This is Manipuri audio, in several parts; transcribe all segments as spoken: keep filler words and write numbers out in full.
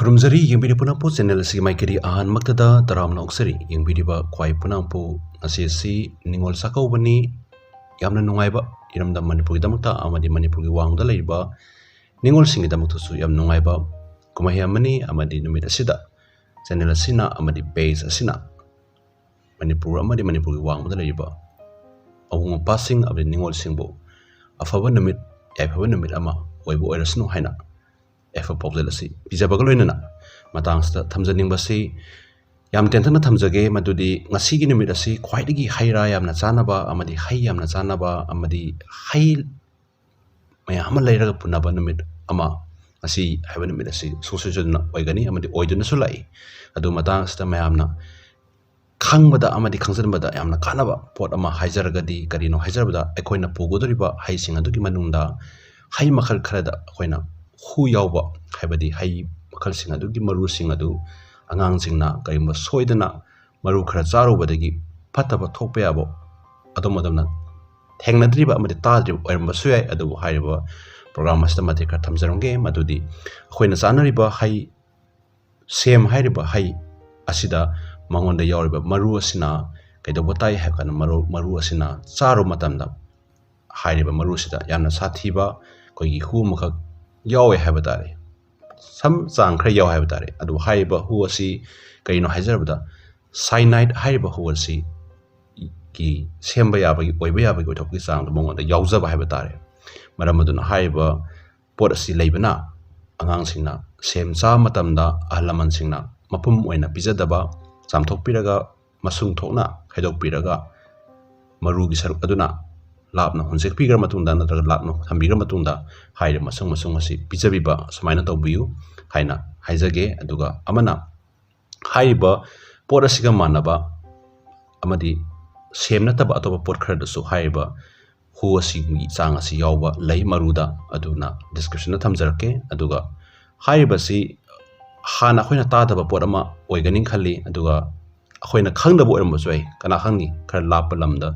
ꯈꯨꯔꯨꯝꯖꯔꯤ, ꯌꯦꯡꯕꯤꯔꯤꯕ ꯄꯨꯝꯅꯃꯛꯄꯨ ꯆꯦꯅꯦꯜ ꯑꯁꯤꯒꯤ ꯃꯥꯏꯀꯩꯗꯒꯤ ꯑꯍꯥꯟꯃꯛꯇꯗ ꯇꯔꯥꯝꯅ ꯑꯣꯛꯆꯔꯤ꯫ ꯌꯦꯡꯕꯤꯔꯤꯕ ꯈ꯭ꯋꯥꯏ ꯄꯨꯝꯅꯃꯛꯄꯨ, ꯉꯁꯤ ꯑꯁꯤ ꯅꯤꯉꯣꯜ ꯆꯥꯛꯀꯧꯕꯅꯤ꯫ ꯌꯥꯝꯅ ꯅꯨꯡꯉꯥꯏꯕ, ꯏꯔꯝꯗꯝ ꯃꯅꯤꯄꯨꯔꯒꯤꯗꯃꯛꯇ ꯑꯃꯗꯤ ꯃꯅꯤꯄꯨꯔꯒꯤ ꯋꯥꯡꯃꯗ ꯂꯩꯔꯤꯕ ꯅꯤꯉꯣꯜꯁꯤꯡꯒꯤꯗꯃꯛꯇꯁꯨ ꯌꯥꯝ ꯅꯨꯡꯉꯥꯏꯕ ꯀꯨꯝꯍꯩ ꯑꯃꯅꯤ꯫ ꯑꯃꯗꯤ ꯅꯨꯃꯤꯠ ꯑꯁꯤꯗ ꯆꯦꯅꯦꯜ ꯑꯁꯤꯅ ꯑꯃꯗꯤ ꯄꯦꯖ ꯑꯁꯤꯅ ꯃꯅꯤꯄꯨꯔ ꯑꯃꯗꯤ ꯃꯅꯤꯄꯨꯔꯒꯤ ꯋꯥꯡꯃꯗ ꯂꯩꯔꯤꯕ ꯑꯋꯨꯡ ꯑꯄꯥꯁꯤꯡ ꯑꯃꯗꯤ ꯅꯤꯉꯣꯜꯁꯤꯡꯕꯨ ꯑꯐꯕ ꯅꯨꯃꯤꯠ, ꯌꯥꯏꯐꯕ ꯅꯨꯃꯤꯠ ꯑꯃ ꯑꯣꯏꯕ ꯑꯣꯏꯔꯁꯅꯨ ꯍꯥꯏꯅ ꯌꯥꯏꯐ ꯄꯥꯎꯖꯦꯜ ꯑꯁꯤ ꯄꯤꯖꯕꯒ ꯂꯣꯏꯅꯅ ꯃꯇꯥꯡꯁꯤꯗ ꯊꯝꯖꯅꯤꯡꯕꯁꯤ ꯌꯥꯝ ꯇꯦꯟꯇꯛꯅ ꯊꯝꯖꯒꯦ, ꯃꯗꯨꯗꯤ ꯉꯁꯤꯒꯤ ꯅꯨꯃꯤꯠ ꯑꯁꯤ ꯈ꯭ꯋꯥꯏꯗꯒꯤ ꯍꯩ ꯔꯥ ꯌꯥꯝꯅ ꯆꯥꯅꯕ ꯑꯃꯗꯤ ꯍꯩ ꯌꯥꯝꯅ ꯆꯥꯅꯕ ꯑꯃꯗꯤ ꯍꯩ ꯃꯌꯥꯝ ꯑꯃ ꯂꯩꯔꯒ ꯄꯨꯟꯅꯕ ꯅꯨꯃꯤꯠ ꯑꯃ, ꯉꯁꯤ ꯍꯥꯏꯕ ꯅꯨꯃꯤꯠ ꯑꯁꯤ ꯁꯨꯡꯁꯣꯏ ꯁꯣꯏꯗꯅ ꯑꯣꯏꯒꯅꯤ ꯑꯃꯗꯤ ꯑꯣꯏꯗꯨꯅꯁꯨ ꯂꯥꯛꯏ꯫ ꯑꯗꯨ ꯃꯇꯥꯡ ꯑꯁꯤꯗ ꯃꯌꯥꯝꯅ ꯈꯪꯕꯗ ꯑꯃꯗꯤ ꯈꯪꯖꯤꯟꯕꯗ ꯌꯥꯝꯅ ꯀꯥꯟꯅꯕ ꯄꯣꯠ ꯑꯃ ꯍꯥꯏꯖꯔꯒꯗꯤ ꯀꯔꯤꯅꯣ ꯍꯥꯏꯖꯔꯕꯗ, ꯑꯩꯈꯣꯏꯅ ꯄꯨꯒꯗꯧꯔꯤꯕ ꯍꯩꯁꯤꯡ ꯑꯗꯨꯒꯤ ꯃꯅꯨꯡꯗ ꯍꯩ ꯃꯈꯜ ꯈꯔꯗ ꯑꯩꯈꯣꯏꯅ ꯍꯨ ꯌꯥꯎꯕ, ꯍꯥꯏꯕꯗꯤ ꯍꯩ ꯃꯈꯜꯁꯤꯡ ꯑꯗꯨꯒꯤ ꯃꯔꯨꯁꯤꯡ ꯑꯗꯨ ꯑꯉꯥꯡꯁꯤꯡꯅ ꯀꯔꯤꯒꯨꯝꯕ ꯁꯣꯏꯗꯅ ꯃꯔꯨ ꯈꯔ ꯆꯥꯔꯨꯕꯗꯒꯤ ꯐꯠꯇꯕ ꯊꯣꯛꯄ ꯌꯥꯕ ꯑꯗꯣꯝ ꯑꯗꯣꯝꯅ ꯊꯦꯡꯅꯗ꯭ꯔꯤꯕ ꯑꯃꯗꯤ ꯇꯥꯗ꯭ꯔꯤꯕ ꯑꯣꯏꯔꯝꯕꯁꯨ ꯌꯥꯏ꯫ ꯑꯗꯨꯕꯨ ꯍꯥꯏꯔꯤꯕ ꯄ꯭ꯔꯣꯒ꯭ꯔꯥꯝ ꯑꯁꯤꯗ ꯃꯇꯦꯛ ꯈꯔ ꯊꯝꯖꯔꯝꯒꯦ꯫ ꯃꯗꯨꯗꯤ ꯑꯩꯈꯣꯏꯅ ꯆꯥꯅꯔꯤꯕ ꯍꯩ, ꯁꯦꯝ ꯍꯥꯏꯔꯤꯕ ꯍꯩ ꯑꯁꯤꯗ ꯃꯉꯣꯟꯗ ꯌꯥꯎꯔꯤꯕ ꯃꯔꯨ ꯑꯁꯤꯅ ꯀꯩꯗꯧꯕ ꯇꯥꯏ ꯍꯥꯏꯕ ꯀꯥꯟꯗ, ꯃꯔꯨ, ꯃꯔꯨ ꯑꯁꯤꯅ ꯆꯥꯔꯨꯕ ꯃꯇꯝꯗ ꯍꯥꯏꯔꯤꯕ ꯃꯔꯨ ꯑꯁꯤꯗ ꯌꯥꯝꯅ ꯁꯥꯊꯤꯕ ꯑꯩꯈꯣꯏꯒꯤ ꯍꯨ ꯑꯃꯈꯛ ꯌꯥꯎꯋꯦ ꯍꯥꯏꯕ ꯇꯥꯔꯦ, ꯁꯝ ꯆꯥꯡ ꯈꯔ ꯌꯥꯎꯋꯦ ꯍꯥꯏꯕ ꯇꯥꯔꯦ꯫ ꯑꯗꯨꯕꯨ ꯍꯥꯏꯔꯤꯕ ꯍꯨ ꯑꯁꯤ ꯀꯔꯤꯅꯣ ꯍꯥꯏꯖꯔꯕꯗ, ꯁꯥꯏꯅꯥꯏꯠ ꯍꯥꯏꯔꯤꯕ ꯍꯨ ꯑꯁꯤ ꯒꯤ ꯁꯦꯝꯕ ꯌꯥꯕꯒꯤ, ꯑꯣꯏꯕ ꯌꯥꯕꯒꯤ ꯑꯣꯏꯊꯣꯛꯄꯒꯤ ꯆꯥꯡꯗꯣ ꯃꯉꯣꯟꯗ ꯌꯥꯎꯖꯕ ꯍꯥꯏꯕ ꯇꯥꯔꯦ꯫ ꯃꯔꯝ ꯑꯗꯨꯅ ꯍꯥꯏꯔꯤꯕ ꯄꯣꯠ ꯑꯁꯤ ꯂꯩꯕꯅ ꯑꯉꯥꯡꯁꯤꯡꯅ ꯁꯦꯝ ꯆꯥꯕ ꯃꯇꯝꯗ ꯑꯍꯜ ꯂꯃꯟꯁꯤꯡꯅ ꯃꯄꯨꯝ ꯑꯣꯏꯅ ꯄꯤꯖꯗꯕ, ꯆꯥꯝꯊꯣꯛꯄꯤꯔꯒ ꯃꯁꯨꯡ ꯊꯣꯛꯅ ꯈꯥꯏꯗꯣꯛꯄꯤꯔꯒ ꯃꯔꯨꯒꯤ ꯁꯔꯨꯛ ꯑꯗꯨꯅ ꯂꯥꯞꯅ ꯍꯨꯟꯖꯦꯛꯄꯤꯈ꯭ꯔ ꯃꯇꯨꯡꯗ ꯅꯠꯇ꯭ꯔꯒ ꯂꯥꯞꯅ ꯊꯝꯕꯤꯈ꯭ꯔ ꯃꯇꯨꯡꯗ ꯍꯥꯏꯔꯤꯕ ꯃꯁꯨꯡ ꯃꯁꯨꯡ ꯑꯁꯤ ꯄꯤꯖꯕꯤꯕ, ꯁꯨꯃꯥꯏꯅ ꯇꯧꯕꯤꯌꯨ ꯍꯥꯏꯅ ꯍꯥꯏꯖꯒꯦ꯫ ꯑꯗꯨꯒ ꯑꯃꯅ ꯍꯥꯏꯔꯤꯕ ꯄꯣꯠ ꯑꯁꯤꯒ ꯃꯥꯟꯅꯕ ꯑꯃꯗꯤ ꯁꯦꯝ ꯅꯠꯇꯕ ꯑꯇꯣꯞꯄ ꯄꯣꯠ ꯈꯔꯗꯁꯨ ꯍꯥꯏꯔꯤꯕ ꯍꯨ ꯑꯁꯤꯒꯤ ꯆꯥꯡ ꯑꯁꯤ ꯌꯥꯎꯕ ꯂꯩ ꯃꯔꯨꯗ, ꯑꯗꯨꯅ ꯗꯤꯁꯀ꯭ꯔꯤꯞꯁꯟꯗ ꯊꯝꯖꯔꯛꯀꯦ꯫ ꯑꯗꯨꯒ ꯍꯥꯏꯔꯤꯕꯁꯤ ꯍꯥꯟꯅ ꯑꯩꯈꯣꯏꯅ ꯇꯥꯗꯕ ꯄꯣꯠ ꯑꯃ ꯑꯣꯏꯒꯅꯤ ꯈꯜꯂꯤ, ꯑꯗꯨꯒ ꯑꯩꯈꯣꯏꯅ ꯈꯪꯗꯕ ꯑꯣꯏꯔꯝꯕꯁꯨ ꯌꯥꯏ, ꯀꯅꯥ ꯈꯪꯅꯤ, ꯈꯔ ꯂꯥꯞꯄ ꯂꯝꯗ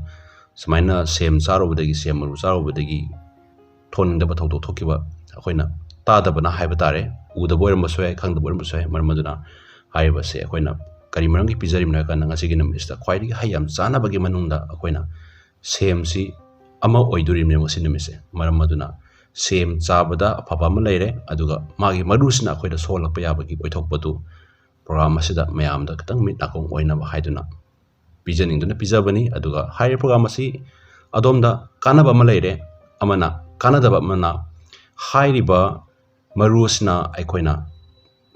ꯁꯨꯃꯥꯏꯅ ꯁꯦꯝ ꯆꯥꯔꯨꯕꯗꯒꯤ, ꯁꯦꯝ ꯃꯔꯨ ꯆꯥꯔꯨꯕꯗꯒꯤ ꯊꯣꯛꯅꯤꯡꯗꯕ ꯊꯧꯗꯣꯛ ꯊꯣꯛꯈꯤꯕ ꯑꯩꯈꯣꯏꯅ ꯇꯥꯗꯕꯅ ꯍꯥꯏꯕ ꯇꯥꯔꯦ, ꯎꯗꯕ ꯑꯣꯏꯔꯝꯕꯁꯨ ꯌꯥꯏ, ꯈꯪꯗꯕ ꯑꯣꯏꯔꯝꯕꯁꯨ ꯌꯥꯏ꯫ ꯃꯔꯝ ꯑꯗꯨꯅ ꯍꯥꯏꯔꯤꯕꯁꯦ ꯑꯩꯈꯣꯏꯅ ꯀꯔꯤ ꯃꯔꯝꯒꯤ ꯄꯤꯖꯔꯤꯕꯅꯣ ꯍꯥꯏ ꯀꯥꯟꯗ, ꯉꯁꯤꯒꯤ ꯅꯨꯃꯤꯠꯁꯤꯗ ꯈ꯭ꯋꯥꯏꯗꯒꯤ ꯍꯩ ꯌꯥꯝ ꯆꯥꯅꯕꯒꯤ ꯃꯅꯨꯡꯗ ꯑꯩꯈꯣꯏꯅ ꯁꯦꯝꯁꯤ ꯑꯃ ꯑꯣꯏꯗꯣꯔꯤꯕꯅꯦ ꯉꯁꯤ ꯅꯨꯃꯤꯠꯁꯦ꯫ ꯃꯔꯝ ꯑꯗꯨꯅ ꯁꯦꯝ ꯆꯥꯕꯗ ꯑꯐꯕ ꯑꯃ ꯂꯩꯔꯦ, ꯑꯗꯨꯒ ꯃꯥꯒꯤ ꯃꯔꯨꯁꯤꯅ ꯑꯩꯈꯣꯏꯗ ꯁꯣꯛꯍꯜꯂꯛꯄ ꯌꯥꯕꯒꯤ ꯑꯣꯏꯊꯣꯛꯄꯗꯨ ꯄ꯭ꯔꯣꯒ꯭ꯔꯥꯝ ꯑꯁꯤꯗ ꯃꯌꯥꯝꯗ ꯈꯤꯇꯪ ꯃꯤꯠ ꯅꯥꯀꯣꯡ ꯑꯣꯏꯅꯕ ꯍꯥꯏꯗꯨꯅ ꯄꯤꯖꯅꯤꯡꯗꯨꯅ ꯄꯤꯖꯕꯅꯤ꯫ ꯑꯗꯨꯒ ꯍꯥꯏꯔꯤꯕ ꯄ꯭ꯔꯣꯒ꯭ꯔꯥꯝ ꯑꯁꯤ ꯑꯗꯣꯝꯗ ꯀꯥꯟꯅꯕ ꯑꯃ ꯂꯩꯔꯦ, ꯑꯃꯅ ꯀꯥꯟꯅꯗꯕ ꯑꯃꯅ, ꯍꯥꯏꯔꯤꯕ ꯃꯔꯨ ꯑꯁꯤꯅ ꯑꯩꯈꯣꯏꯅ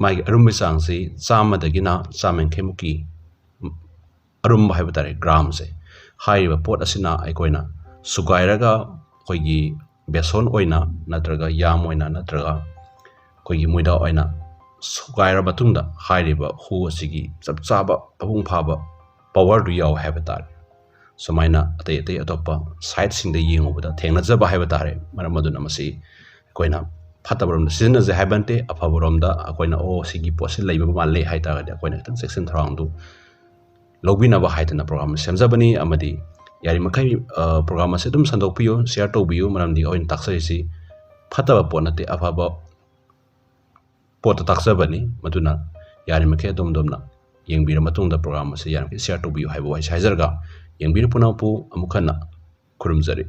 ꯃꯥꯒꯤ ꯑꯔꯨꯝꯕ ꯆꯥꯡꯁꯤ ꯆꯥꯝꯃꯗꯒꯤꯅ ꯆꯥꯝꯃ ꯌꯥꯡꯈꯩꯃꯨꯛꯀꯤ ꯑꯔꯨꯝꯕ ꯍꯥꯏꯕ ꯇꯥꯔꯦ, ꯒ꯭ꯔꯥꯝꯁꯦ꯫ ꯍꯥꯏꯔꯤꯕ ꯄꯣꯠ ꯑꯁꯤꯅ ꯑꯩꯈꯣꯏꯅ ꯁꯨꯒꯥꯏꯔꯒ ꯑꯩꯈꯣꯏꯒꯤ ꯕꯦꯁꯣꯟ ꯑꯣꯏꯅ ꯅꯠꯇ꯭ꯔꯒ ꯌꯥꯝ ꯑꯣꯏꯅ ꯅꯠꯇ꯭ꯔꯒ ꯑꯩꯈꯣꯏꯒꯤ ꯃꯣꯏꯗꯥ ꯑꯣꯏꯅ ꯁꯨꯒꯥꯏꯔ ꯃꯇꯨꯡꯗ ꯍꯥꯏꯔꯤꯕ ꯍꯨ ꯑꯁꯤꯒꯤ ꯆꯞ ꯆꯥꯕ ꯃꯄꯨꯡ ꯐꯥꯕ ꯄꯋꯥꯔꯗꯨ ꯌꯥꯎꯋꯦ ꯍꯥꯏꯕ ꯇꯥꯔꯦ꯫ ꯁꯨꯃꯥꯏꯅ ꯑꯇꯩ ꯑꯇꯩ ꯑꯇꯣꯞꯄ ꯁꯥꯏꯠꯁꯤꯡꯗ ꯌꯦꯡꯉꯨꯕꯗ ꯊꯦꯡꯅꯖꯕ ꯍꯥꯏꯕ ꯇꯥꯔꯦ꯫ ꯃꯔꯝ ꯑꯗꯨꯅ ꯃꯁꯤ ꯑꯩꯈꯣꯏꯅ ꯐꯠꯇꯕꯔꯣꯝꯗ ꯁꯤꯖꯤꯟꯅꯁꯦ ꯍꯥꯏꯕ ꯅꯠꯇꯦ, ꯑꯐꯕꯔꯣꯝꯗ ꯑꯩꯈꯣꯏꯅ, "ꯑꯣ, ꯁꯤꯒꯤ ꯄꯣꯠꯁꯤ ꯂꯩꯕ ꯃꯥꯜꯂꯦ" ꯍꯥꯏ ꯇꯥꯔꯒꯗꯤ ꯑꯩꯈꯣꯏꯅ ꯈꯤꯇꯪ ꯆꯦꯛꯁꯤꯟ ꯊꯧꯔꯥꯡꯗꯨ ꯂꯧꯕꯤꯅꯕ ꯍꯥꯏꯗꯅ ꯄ꯭ꯔꯣꯒ꯭ꯔꯥꯝ ꯁꯦꯝꯖꯕꯅꯤ꯫ ꯑꯃꯗꯤ ꯌꯥꯔꯤꯃꯈꯩ, ꯑ, ꯄ꯭ꯔꯣꯒ꯭ꯔꯥꯝ ꯑꯁꯤ ꯑꯗꯨꯝ ꯁꯟꯗꯣꯛꯄꯤꯌꯨ, ꯁꯤꯌꯥꯔ ꯇꯧꯕꯤꯌꯨ, ꯃꯔꯝꯗꯤ ꯑꯩꯈꯣꯏꯅ ꯇꯥꯛꯆꯔꯤꯁꯤ ꯐꯠꯇꯕ ꯄꯣꯠ ꯅꯠꯇꯦ, ꯑꯐꯕ ꯄꯣꯠꯇ ꯇꯥꯛꯆꯕꯅꯤ꯫ ꯃꯗꯨꯅ ꯌꯥꯔꯤꯃꯈꯩ ꯑꯗꯣꯝ ꯑꯗꯣꯝꯅ ꯌꯦꯡꯕꯤꯔ ꯃꯇꯨꯡꯗ ꯄ꯭ꯔꯣꯒ꯭ꯔꯥꯝ ꯑꯁꯤ ꯌꯥꯔꯤꯃꯈꯩ ꯁꯤꯌꯥꯔ ꯇꯧꯕꯤꯌꯨ ꯍꯥꯏꯕ ꯋꯥꯍꯩꯁꯤ ꯍꯥꯏꯖꯔꯒ, ꯌꯦꯡꯕꯤꯔꯤꯕ ꯄꯨꯝꯅꯃꯛꯄꯨ ꯑꯃꯨꯛ ꯍꯟꯅ ꯈꯨꯔꯨꯝꯖꯔꯤ꯫